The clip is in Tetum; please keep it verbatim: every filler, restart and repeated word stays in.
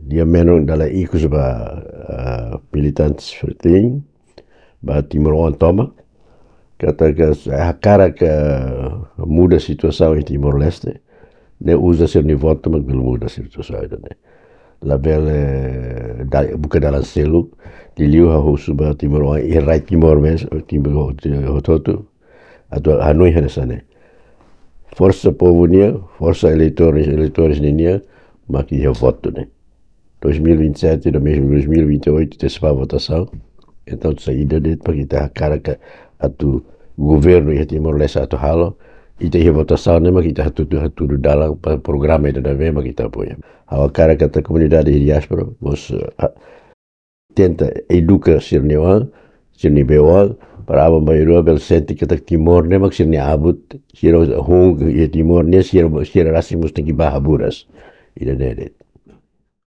Nia menong dala ikus ba, ah, militantes FRETILIN, ba timoroan tomak, katak hakarak muda situasaun iha Timor-Leste, ne'e uza sira-nia votu mak bele muda situasaun ida-ne'e. Labele, eh, da-, buka dalan seluk, liuliu ha'u husu ba timoroan iha rai Timor mes, Timor hotu-hotu, atu hanoin hanesan ne'e. Forsa povu nian, forsa eleitores, eleitores ninian, mak iha votu ne'e. Dois mil e vinte e sete, dois mil, dois mil e vinte e oito, ita sei bá votasaun. Entaun, saida de'it mak ita hakarak atu governu iha Timor-Leste atu halo, ita iha votasaun ne'e mak ita hatudu, hatudu dalan ba programa ida-ne'ebé mak ita apoia. Ha'u hakarak katak komunidade diáspora mós, ah, tenta eduka sira-nia oan, sira-nia bei-oan, para aban-bainrua bele sente katak Timor ne'e mak sira-nia abut, sira hun iha Timor ne'e, sira, sira rasik mós tenke bá haburas. Ida-ne'e de'it.